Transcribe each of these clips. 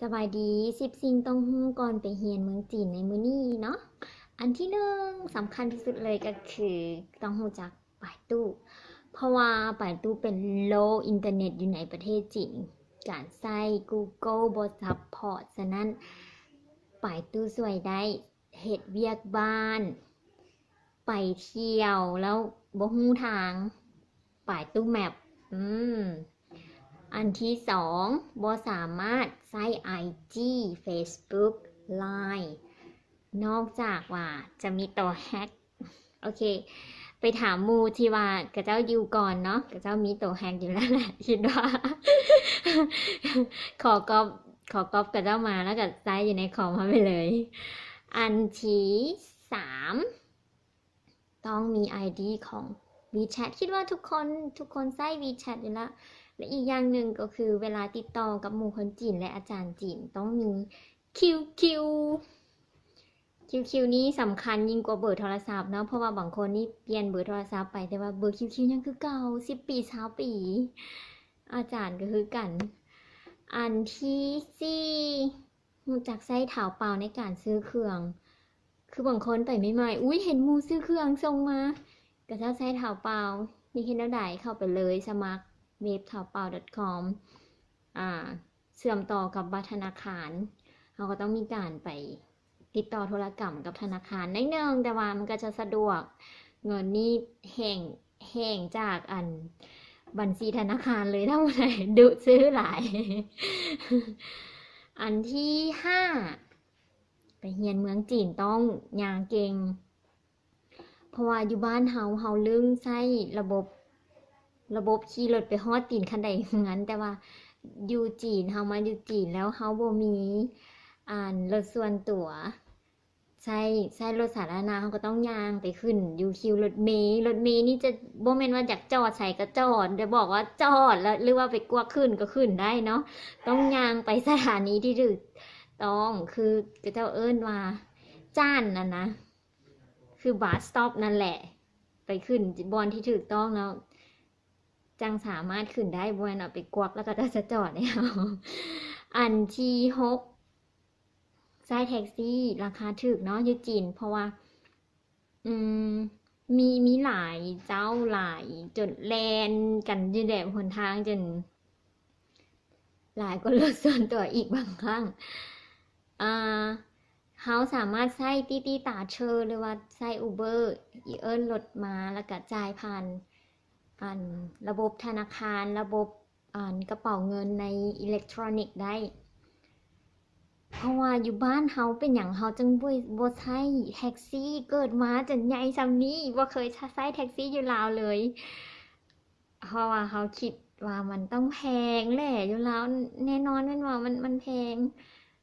ສະບາຍດີ ສິບສິ່ງຕ້ອງຮູ້ກ່ອນໄປຮຽນເມືອງຈີນໃນມື້ນີ້ເນາະ. ອັນທີໜຶ່ງ ສຳຄັນທີ່ສຸດເລີຍກໍຄືຕ້ອງຮູ້ຈັກປາຍຕູ້ ເພາະວ່າປາຍຕູ້ເປັນໂລກອິນເຕີເນັດຢູ່ໃນປະເທດຈີນ. ການໃຊ້ Google ບໍ່ຊັບພອດ, ສະນັ້ນປາຍຕູ້ຊ່ວຍໄດ້ເຮັດວຽກບ້ານ, ໄປທ່ຽວແລ້ວບໍ່ຮູ້ທາງ, ປາຍຕູ້ແມັບ. ອືມ ອັນທີສອງ ບໍ່ສາມາດໃຊ້ໄອຈີ Facebook Line ນອກຈາກວ່າຈະມີໂຕແຮັກ. ໂອເຄ ໄປຖາມໝູ່ທີ່ວ່າເຂົາເຈົ້າຢູ່ກ່ອນເນາະ, ເຂົາເຈົ້າມີໂຕແຮັກຢູ່ແລ້ວແຫຼະ ຄິດວ່າ ຂໍກັອບ ຂໍກັອບເຂົາເຈົ້າມາ ແລ້ວກໍໃຊ້ຢູ່ໃນຄອມເຮົາໄປເລີຍ. ອັນທີສາມ ຕ້ອງມີໄອດີຂອງ WeChat ຄິດວ່າທຸກຄົນ ທຸກຄົນໃຊ້ WeChat ຢູ່ແລ້ວ. ແລະ ອີກຢ່າງໜຶ່ງກໍຄືເວລາຕິດຕໍ່ກັບໝູ່ຄົນຈີນ ແລະ ອາຈານຈີນ ຕ້ອງມີຄິວຄິວ. ຄິວຄິວນີ້ສຳຄັນຍິ່ງກວ່າເບີໂທລະສັບເນາະ, ເພາະວ່າບາງຄົນນີ້ປ່ຽນເບີໂທລະສັບໄປ ແຕ່ວ່າເບີຄິວຄິວຍັງຄືເກົ່າ ສິບປີ ຊາວປີ. ອາຈານກໍຄືກັນ. ອັນທີສີ່ ຮູ້ຈັກໃຊ້ເທົາເປົ່າໃນການຊື້ເຄື່ອງ. ຄືບາງຄົນໄປໃໝ່ໆ ອຸ້ຍ ເຫັນໝູ່ຊື້ເຄື່ອງສົ່ງມາ, ເຂົາເຈົ້າໃຊ້ເທົາເປົ່າ. ນີ້ເຮັດແນວໃດ? ເຂົ້າໄປເລີຍ ສະໝັກເວັບ taobao.com ອ່າ ເຊື່ອມຕໍ່ກັບບັດທະນາຄານ. ເຮົາກໍຕ້ອງມີການໄປຕິດຕໍ່ໂທລະກຳກັບທະນາຄານໜ້ອຍໜຶ່ງ, ແຕ່ວ່າມັນກໍຈະສະດວກ. ເງິນນີ້ແຮງ ແຮງຈາກອັນບັນຊີທະນາຄານເລີຍ, ເທົ່າໃດດຸຊື້ຫຼາຍ. ອັນທີຫ້າ ໄປຮຽນເມືອງຈີນຕ້ອງຍ່າງເກັ່ງ. ເພາະວ່າຢູ່ບ້ານເຮົາ ເຮົາລຶ້ງໃຊ້ລະບົບ ລະບົບຂີ່ລົດໄປຮອດຕີນຂັ້ນໄດເຮືອນ, ແຕ່ວ່າຢູ່ຈີນ ເຮົາມາຢູ່ຈີນແລ້ວ ເຮົາບໍ່ມີ ອັນ ລົດສ່ວນຕົວ ໃຊ້ ໃຊ້ລົດສາທາລະນະ, ເຮົາກໍຕ້ອງຍ່າງໄປຂຶ້ນຢູ່ຄິວລົດເມ. ລົດເມນີ້ຈະບໍ່ແມ່ນວ່າຢາກຈອດໃສກໍຈອດ ແຕ່ບອກວ່າຈອດ ແລ້ວ ຫຼືວ່າໄປກວັກຂຶ້ນກໍຂຶ້ນໄດ້ເນາະ, ຕ້ອງຍ່າງໄປສະຖານີທີ່ຖືກຕ້ອງ ຄືເຂົາເຈົ້າເອີ້ນວ່າ ຈານ ນັ້ນນະ ຄື bus stop ນັ້ນແຫຼະ, ໄປຂຶ້ນບ່ອນທີ່ຖືກຕ້ອງແລ້ວ ຈັ່ງສາມາດຂຶ້ນໄດ້, ບໍ່ແມ່ນເອົາໄປກວັກແລ້ວເຂົາເຈົ້າຈະຈອດໃຫ້ເຮົາ. ອັນທີຫົກ ໃຊ້ແທັກຊີລາຄາຖືກເນາະ ຢູ່ຈີນ, ເພາະວ່າ ອືມ ມີ ມີຫຼາຍເຈົ້າຫຼາຍ ຈົນແລ່ນກັນຢູ່ແດບຫົນທາງ ຈົນ ຫຼາຍກວ່າລົດສ່ວນຕົວອີກບາງຄັ້ງ. ອ່າ ເຮົາສາມາດໃຊ້ ຕີຕີຕາເທີ ຫຼືວ່າໃຊ້ Uber ອີເອີ້ນລົດມາ ແລ້ວກະຈ່າຍຜ່ານ ອັນ ລະບົບທະນາຄານ ລະບົບ ອັນ ກະເປົາເງິນໃນອີເລັກໂທຣນິກໄດ້. ເພາະວ່າຢູ່ບ້ານເຮົາ ເປັນຫຍັງເຮົາຈຶ່ງບໍ່ ບໍ່ໃຊ້ແທັກຊີ? ເກີດມາຈົນໃຫຍ່ຊ່ຳນີ້ ບໍ່ເຄີຍ ຊະ ໃຊ້ແທັກຊີຢູ່ລາວເລີຍ. ເພາະວ່າເຮົາຄິດວ່າມັນຕ້ອງແພງແຫຼະ ຢູ່ລາວ ແນ່ນອນແມ່ນວ່າມັນ ມັນແພງ.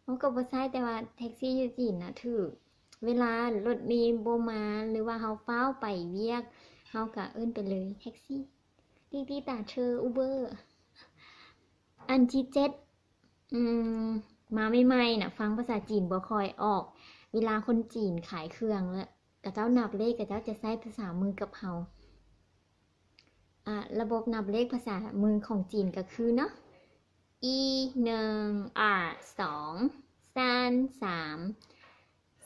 ເຮົາກໍບໍ່ໃຊ້, ແຕ່ວ່າແທັກຊີຢູ່ຈີນນະຖືກ. ເວລາລົດເມບໍ່ມາ ຫຼືວ່າເຮົາຟ້າວໄປວຽກ ເຮົາກໍເອີ້ນໄປເລີຍ ແທັກຊີ ຕີຕີຕາເທີ Uber. ອັນທີເຈັດ ອືມ ມາໃໝ່ໆນະ ຟັງພາສາຈີນບໍ່ຄ່ອຍອອກ. ເວລາຄົນຈີນຂາຍເຄື່ອງ ແລ້ວເຂົາເຈົ້ານັບເລກ ເຂົາເຈົ້າຈະໃຊ້ພາສາມືກັບເຮົາ. ອ່າ ລະບົບນັບເລກພາສາມືຂອງຈີນກໍຄືເນາະ ອີ ໜຶ່ງ ອາ ສອງ ຊານ ສາມ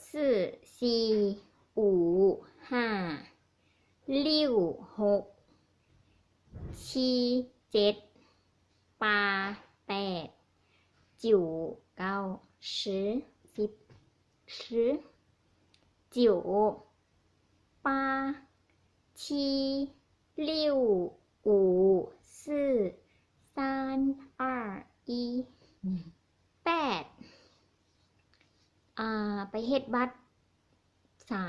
ສີ່ ສີ່ ອູ ຫ້າ ລິ້ວ ຫົກ ຊີ ເຈັດ ປາ ແປດ ຈິວ ເກົ້າ ຊື ສິບ ຊື ຈິວ ປາ ທີ ລິ້ວ ອູ ຊື່ ຊານ ອາ ອີ ແປດ ອ່າ ໄປເຮັດບັດສາ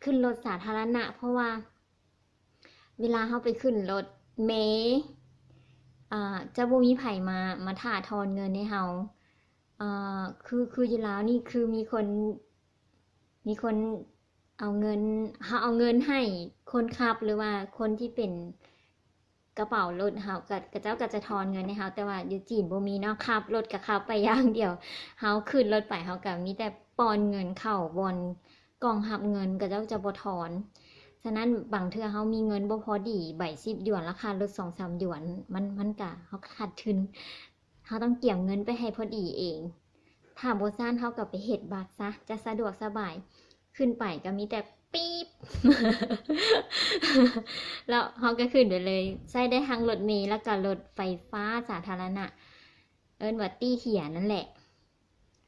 ຂຶ້ນລົດສາທາລະນະ ເພາະວ່າເວລາເຮົາໄປຂຶ້ນລົດເມ ອ່າ ຈະບໍ່ມີໃຜມາ ມາຖ້າທອນເງິນໃຫ້ເຮົາ. ອ່າ ຄື ຄືຢູ່ລາວນີ້ ຄືມີຄົນ ມີຄົນເອົາເງິນ ເຮົາເອົາເງິນໃຫ້ຄົນຂັບ ຫຼືວ່າຄົນທີ່ເປັນ ກະເປົາລົດເຮົາ ກະ ເຂົາເຈົ້າກະຈະທອນເງິນໃຫ້ເຮົາ, ແຕ່ວ່າຢູ່ຈີນບໍ່ມີເນາະ, ຂັບລົດກະຂັບໄປຢ່າງດຽວ, ເຮົາຂຶ້ນລົດໄປ ເຮົາກະມີແຕ່ປ້ອນເງິນເຂົ້າບ່ອນກ່ອງຮັບເງິນ, ເຂົາເຈົ້າຈະບໍ່ທອນ. ສະນັ້ນບາງເທື່ອເຮົາມີເງິນບໍ່ພໍດີ ໃບສິບຢວນ ລາຄາລົດສອງສາມຢວນ ມັນ ມັນກະ ເຮົາກະຂາດທຶນ, ເຮົາຕ້ອງກຽມເງິນໄປໃຫ້ພໍດີເອງ. ຖ້າບໍ່ຊັ້ນເຮົາກໍໄປເຮັດບັດຊະ ຈະສະດວກສະບາຍ. ຂຶ້ນໄປກໍມີແຕ່ປີບ ແລ້ວເຮົາກໍຂຶ້ນໄປເລີຍ. ໃຊ້ໄດ້ທັງລົດເມ ແລ້ວກໍລົດໄຟຟ້າສາທາລະນະ ເອີ້ນວ່າຕີ້ເຖຍນັ້ນແຫຼະ.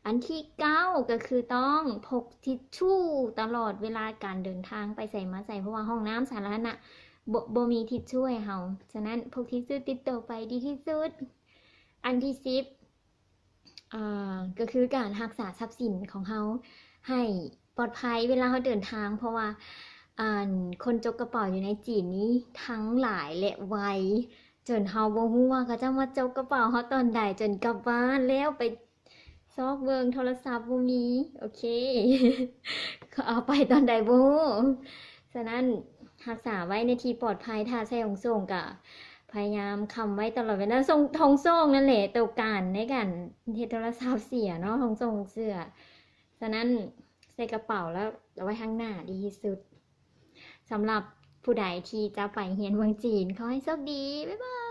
ອັນທີເກົ້າ ກໍຄືຕ້ອງພົກທິດຊູຕະຫຼອດເວລາການເດີນທາງໄປໃສມາໃສ ເພາະວ່າຫ້ອງນ້ຳສາທາລະນະບໍ່ ບໍ່ມີທິດຊູໃຫ້ເຮົາ. ສະນັ້ນ ພົກທິດຊູຕິດໂຕໄປດີທີ່ສຸດ. ອັນທີສິບ ອ່າ ກໍຄືການຮັກສາຊັບສິນຂອງເຮົາໃຫ້ປອດໄພເວລາເຮົາເດີນທາງ ເພາະວ່າ ອັນ ຄົນຈົກກະເປົາຢູ່ໃນຈີນນີ້ທັງຫຼາຍ ແລະ ໄວ ຈົນເຮົາບໍ່ຮູ້ວ່າເຂົາເຈົ້າມາຈົກກະເປົາເຮົາຕອນໃດ ຈົນກັບບ້ານແລ້ວໄປຊອກເບິ່ງໂທລະສັບບໍ່ມີ. ໂອເຄ ເຂົາເອົາໄປຕອນໃດບໍ່ຮູ້. ສະນັ້ນ ຮັກສາໄວ້ໃນທີ່ປອດໄພ. ຖ້າໃສ່ຖົງໂສ້ງກະພະຍາຍາມຄ້ຳໄວ້ຕະຫຼອດເວລາ. ຖົງໂສ້ງນັ້ນແຫຼະ ໂຕການໃນການເຮັດໂທລະສັບເສຍເນາະ, ຖົງໂສ້ງເສື້ອ. ສະນັ້ນ ໃສ່ກະເປົາແລ້ວເອົາໄວ້ທາງໜ້າດີທີ່ສຸດ. ສຳລັບຜູ້ໃດທີ່ຈະໄປຮຽນເມືອງຈີນ, ຂໍໃຫ້ໂຊກດີ. ບາຍບາຍ.